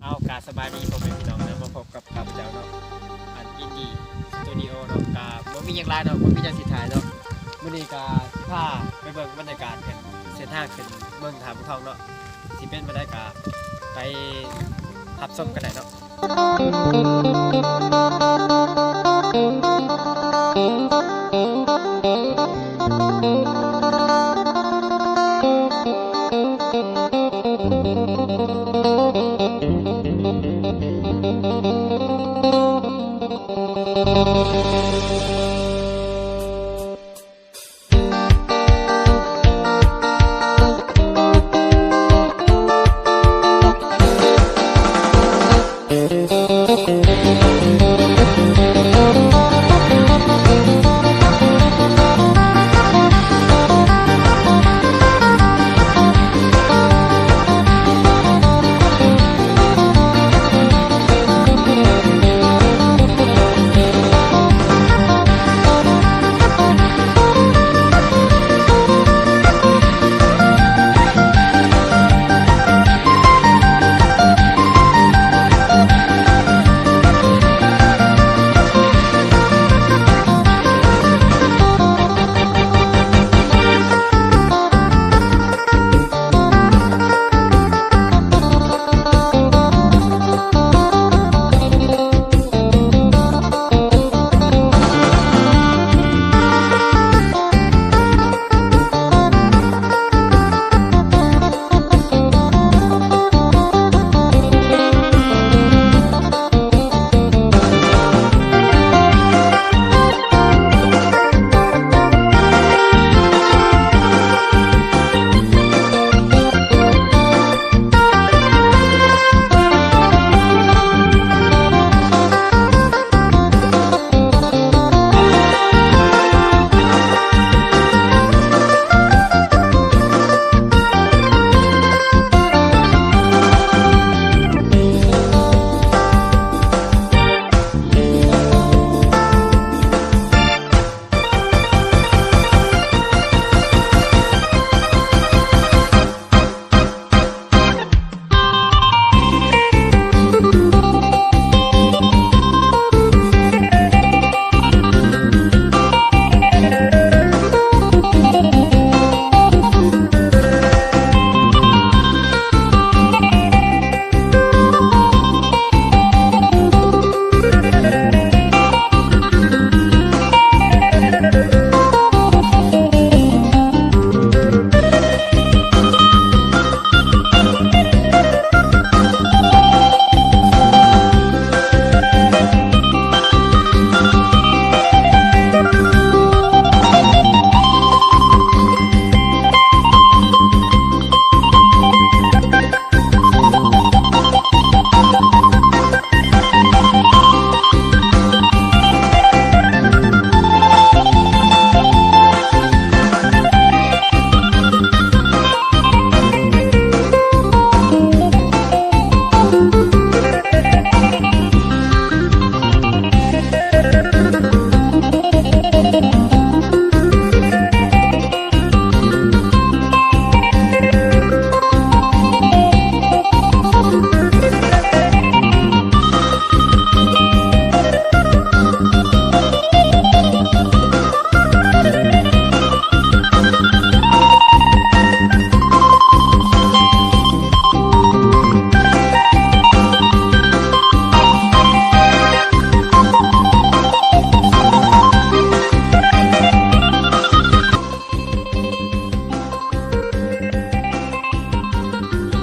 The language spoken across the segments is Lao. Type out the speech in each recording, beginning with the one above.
ເອົາ ກາສະບາຍດີພໍ່ແມ່ພີ່ນ້ອງເນາະ ມາພົບກັບຂ້າພະເຈົ້າເນາະ ອັນ ອິນດີສະຕູດິໂອເນາະ ກະບໍ່ມີຫຍັງຫຼາຍເນາະ ບໍ່ມີຫຍັງຊິຖ່າຍເນາະ ມື້ນີ້ກະຊິພາໄປເບິ່ງບັນຍາກາດ ເສັ້ນທາງຂຶ້ນເມືອງທ່າບູທອງເນາະ ຊິເປັນແນວໃດກະໄປຮັບຊົມກັນໄດ້ເນາະ.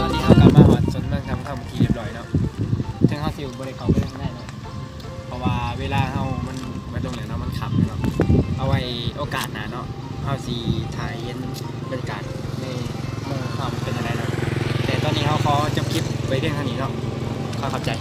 ຕອນນີ້ເຮົາກໍມາຮອດໂຊນເມືອງທ່າບູທອງເປັນທີ່ຮຽບຮ້ອຍເນາະ ເຖິງເຮົາຊິບໍ່ໄດ້ເຂົ້າໄປທາງໃນເນາະ ເພາະວ່າເວລາເຮົາມັນເບິດລົງແລ້ວເນາະ ມັນຄ່ຳແລ້ວເນາະ ເອົາໄວ້ໂອກາດໜ້າເນາະ ເຮົາຊິຖ່າຍເຫັນບັນຍາກາດໃນເມືອງເຮົາເປັນຈັ່ງໃດເນາະ ແຕ່ຕອນນີ້ເຮົາຂໍຈົບຄລິບໄວ້ພຽງເທົ່ານີ້ເນາະ ຂໍຂອບໃຈ.